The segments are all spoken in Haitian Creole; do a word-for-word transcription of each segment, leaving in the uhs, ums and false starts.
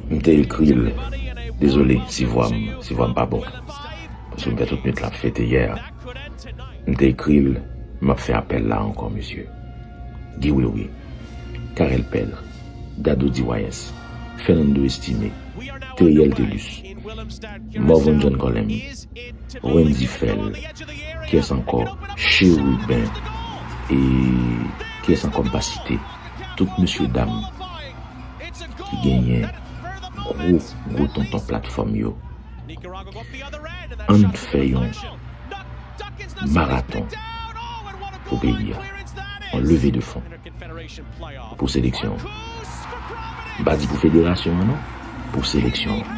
M te ekri l. Dezole si vwa m, si vwa m pa bon. Paske m fè tout nwit la ap fete yè a. M te ekri l, m ap fè apèl la ankò, mesye. Guy Wewe, Carel Pedre, Dadou Diwayens, Fernando Estimé, Theriel Telus, Morvan John Colem, Wendy Fell, kiyès ankò? Chérubin, e kiyès ankò m pa site? Tout mesye dam ki genyen gwo, gwo tonton platfòm yo. Ann fè yon maraton pou peyi a. Yon leve de fon pou seleksyon an. M pa di pou federasyon an non, pou seleksyon an.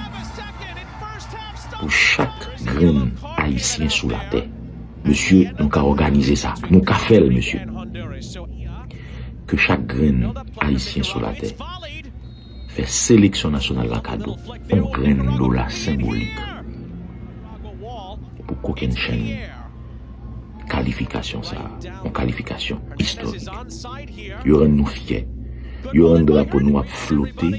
Pou chak grenn Ayisyen sou latè. Mesye, nou ka òganize sa. Nou ka fè l, mesye. Ke chak grenn Ayisyen sou latè fè seleksyon nasyonal la kado yon grenn dola senbolik pou kokennchenn kalifikasyon sa a, yon kalifikasyon istorik. Yo rann nou fyè. Yo rann drapo nou ap flote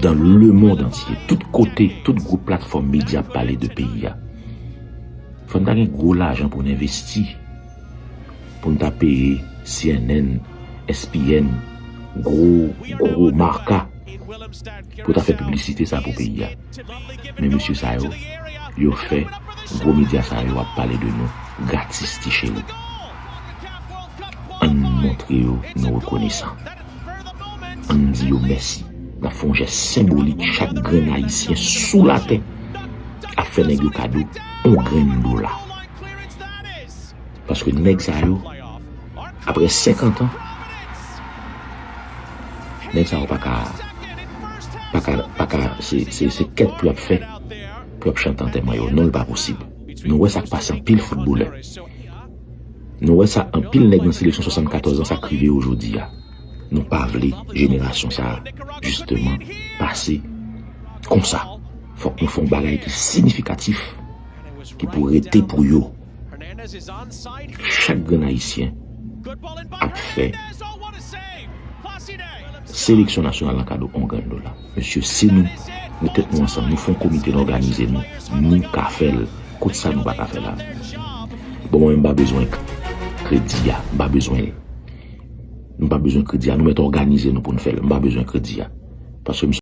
dans le monde entier. Tout kote, tout gwo platfòm medya ap pale de peyi a. Fò n ta gen gwo lajan pou n envesti, pou n ta peye C N N, S P N, gwo, gwo maka pou ta fè piblisite sa pou peyi a. Men mesye sa yo, yo fè gwo medya sa yo ap pale de nou gratis, ti cheri. Ann montre yo nou rekonesan. Ann di yo mèsi. N ap fè yon jès senbolik, chak grenn Ayisyen sou latè ap fè nèg yo kado yon grenn dola. Paske nèg sa yo, apre senkant an, nèg sa yo pa ka, pa ka, pa ka, se, se, se kèt pou y ap fè, pou y ap chante antèman yo. Non, l pa posib. Nou wè sa k pase anpil foutbolè. Nou wè sa anpil nèg nan seleksyon swasannkatòz an, sa k rive yo jodi a. Nou pa vle jenerasyon sa a, jisteman, pase konsa. Fòk nou fè yon bagay ki siyifikatif, ki pou rete pou yo. Chak grenn Ayisyen ap fè seleksyon nasyonal nan kado yon grenn dola. Mesye, si nou met tèt nou ansanm, nou fè yon komite, n òganize nou, nou ka fè l. Kot sa nou pa ka fè la? Bon, mwen, m pa bezwen kredi a, m pa bezwen l. M pa bezwen kredi a, nou mèt òganize nou pou n fè l. M pa bezwen kredi a. Paske